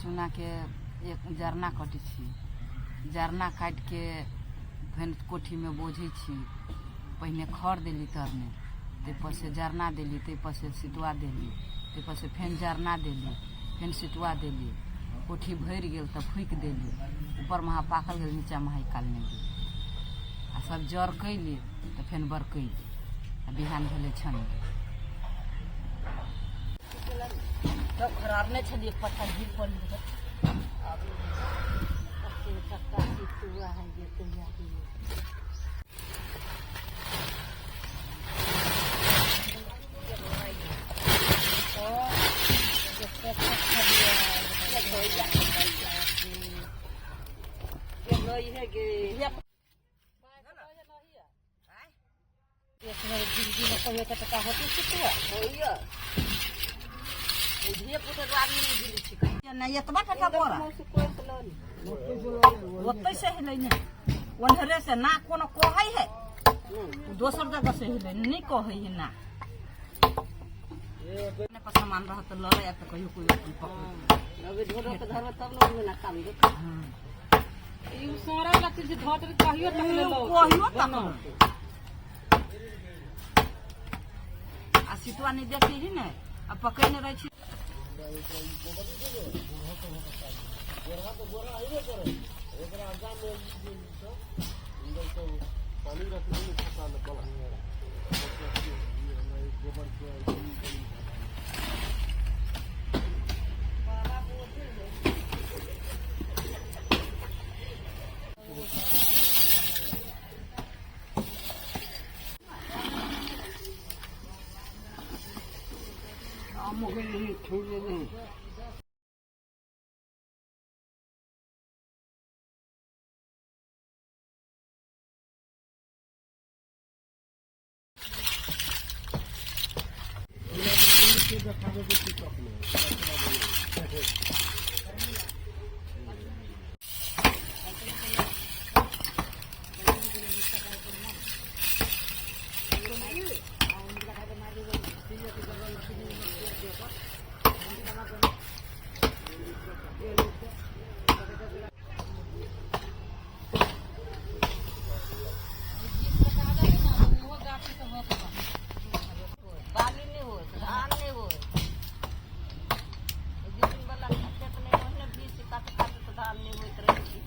चूनाके एक जरना कटै छी। जरना काटिके फेर कोठीमे बोझै छी। पहिने खर देली तरमे, ताहिपर से जरना देली, ताहिपर से सितुआ देली, ताहिपर से फेर जरना देली, फेर सितुआ देली। कोठी भरि गेल तऽ फूकि देली। ऊपर महा पाकल गेल, नीचा महा निकालने गेल आ सब जर कैली तऽ फेर बरकैली आ बिहान भेलै छनली। तब खरारने छलियै, पत्ता गिर पड़लै। नहि एतबा टका पड़ा ओतै से हेलै ने, ओन्हरे से ना कोनो कहै है, दोसर जगह से हेलै नहि कहै है ना। अपने पर सामान रहत तऽ लऽ आयब तऽ कहियो कोइ अपन पकड़। अबे ढोरो के धरबे तब ने ओहिमे ना काम देत। ई सोरा वाला चीज धऽ देबै कहियो तक ले लो। कहियो तक आ सितुआ नहि देखी ही ने आ पकड़ने रहै छी। बाली नहि होत, धान नहि होत। जमीन वाला खेत नहि ओहने बीच काट काट तऽ धान नहि होइत रहै छै।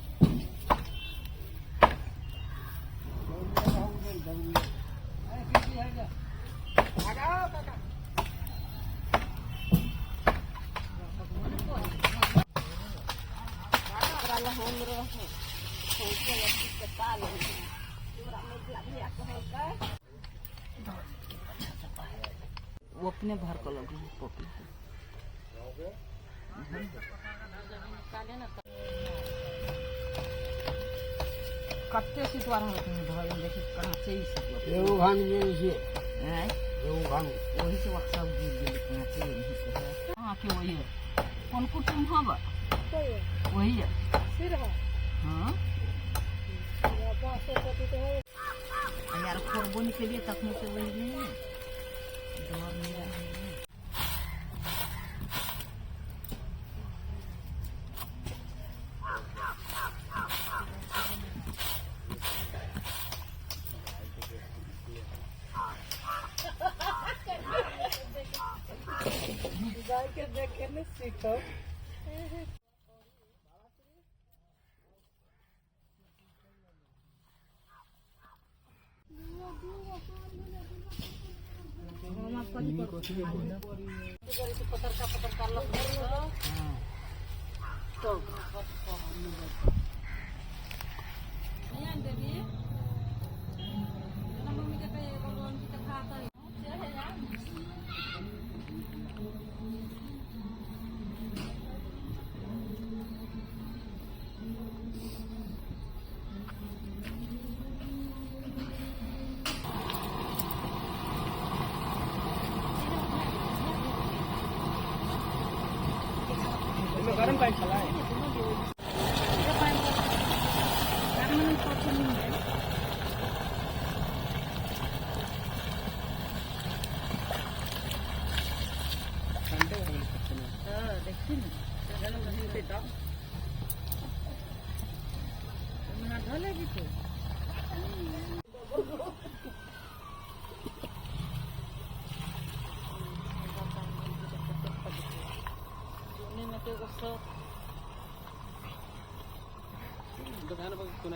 ओकरा लए हम रहै सौंसे अथी के ताल तोरा मझिला भैया कहलकै। वो अपने भर के लगल पपी। कते सितुआ रहल धऽ देखी कहाँ से ई सितुआ। एगो घान जे छै। आँय? एगो घान। ओही से वक्त सब गिर गेल कहाँ से नहीं है। हाँ के वही है, कौन कुटुम्ब हब वही है। हाँ यार, खोरबो निकलिए तखने से वही नहीं है, डर नहीं रहा है। गाय के देखे ने सीखो। पतरका पतरका लकड़ी। गरम पानि छलै।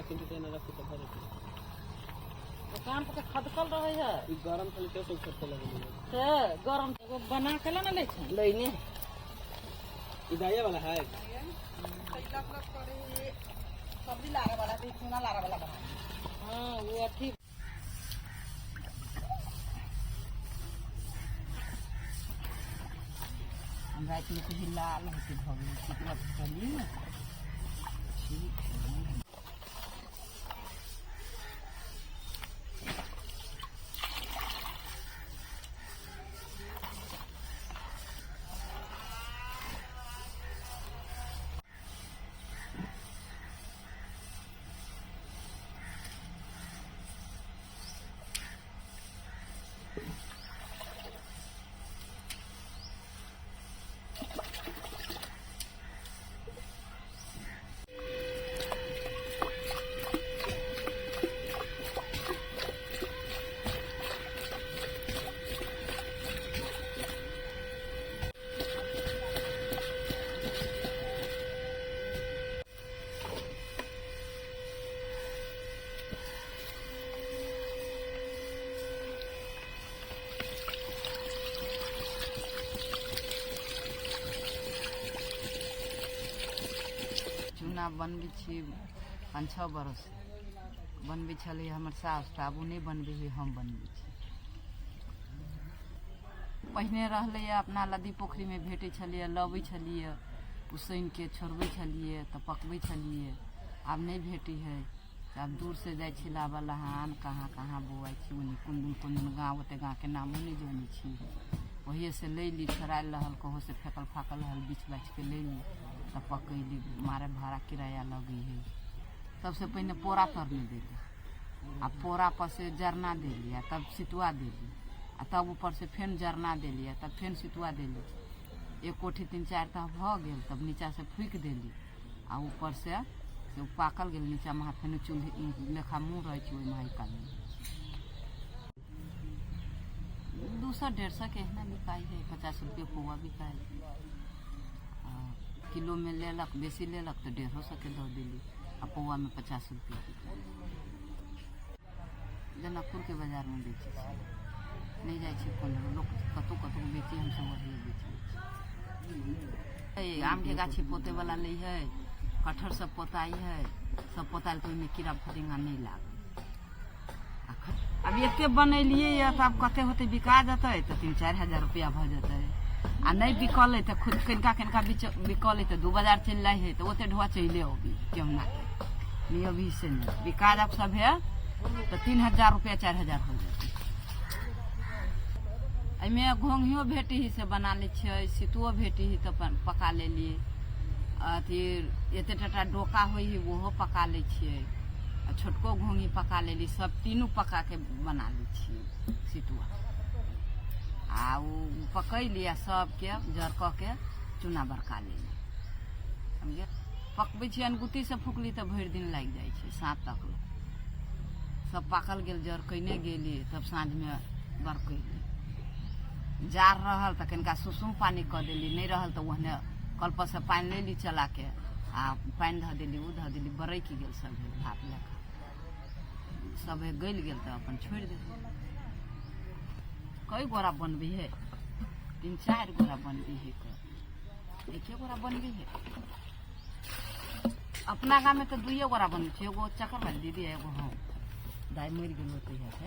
चिंता ना रखी तो भरे। दुकान पर के खदकल रहे है। ई गरम खाली तो सब खटके लगल। से गरम एगो बना के ना ले छै। लैने ई दाया वाला है। सब्जी लारे वाला भी चूना लारे वाला बना। हां वो अथी हम रातिमे कही लाल होते भऽ गेल सितुआ चली ने। ठीक है। चूना बनबै छी 5-6 बरस बनबै छलै हमर सास, तऽ आब ओ नहि बनबै है, हम बनबै छी। पहिने रहलैए अपना नदी पोखरिमे भेटै छलैए, लबै छलियै, उसनिके छोड़बै छलियै तऽ पकबै छलियै। आब नहि भेटै है, आब दूरसँ जाइ छी लाबऽ लहान, कहाँ कहाँ बौआइ छी, ओन्नी कोन दिन कोन दिन गाँव, ओते गाँवके नामो नहि जानै छी। ओहिएसँ लैली, छोड़ायल रहल, कहोसँ फेकल फाकल रहल, बीछ बाछिके लैली तऽ पकैली। मारे भाड़ा किराया लगै है। सबसे पहिने पोरा तरने देली, आ पोरा पर से जरना देली, आ तब सितुआ देली, आ तब ऊपर से फेन जरना देली, आ तब फेन सितुआ देली। एक कोठी 3-4 तह भऽ गेल, तब नीचा से फूकि देली आ ऊपर से ओ पाकल गेल। नीचा मे फेन चूल्ही लेखा मुँह रहै छै, ओहिमे निकालि 200-150 के एहना बिकाइ है। 50 रुपये पौआ बिकाइ। आ किलोमे लेलक, बेसी लेलक तऽ 150 के दऽ देली, आ पौआमे 50 रुपये बिकाइ। जनकपुरके बाजारमे बेचै छी, नहि जाइ छी कोनो लोक कतहु कतहु बेची, हमसब वही बेचै छी। आमके गाछी पोतैवला लै है, कटहर सब पोताइ है, सब पोतायल तऽ ओहिमे कीड़ा फतिंगा नहि लागल। आब एते बनेलियै यऽ तऽ आब कते होतै, बिका जेतै तऽ 3-4 हजार रुपया भऽ जेतै, आ नहि बिकलै तऽ खुद कनिका कनिका बिकलै तऽ 2 बाजार चलि जाइ है, तऽ ओते ढोआ चलि अबी केहुना के नहि अभी से नहि बिका जाब सब है तऽ 3000 रुपया 4000 हो जेतै। एहिमे घोंघियो भेटी है से बना लै छियै, सितुओ भेटी है तऽ अपन पका लेलियै। अथी एते टाटा डोका होइ है ओहो पका लै छियै, आ छोटको घोंघी पका लेली, सब तीनू पका के बना लै छियै सितुआ। आ ओ पकैली आ सबके जर कऽ के चूना बरका लेली। समझे पकबै छियै अनगुती से फुकली तऽ भरि दिन लागि जाइ छै, साँझ तक सब पाकल गेल, जर कैने गेली तब साँझमे बरकैली। जार रहल तऽ कनिका सुसुम पानि कऽ देली, नहि रहल तऽ ओहने कलपर से पानि लेली चला के आ पानि धऽ देली, ओ धऽ देली, बरकि गेल सब भाप लेखा सब गलि गेल तऽ अपन छोड़ि देली। कई गोरा बनबै है, 3-4 गोरा बनबै है, एके गोरा बनबै है। अपना गाँवमे तऽ 2 गोरा बनबै छै, एगो चक्कर वाली दीदी एगो हम, दाइ मरि गेल तहिया से।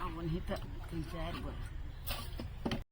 आ ओनही तऽ 3-4 गोरा।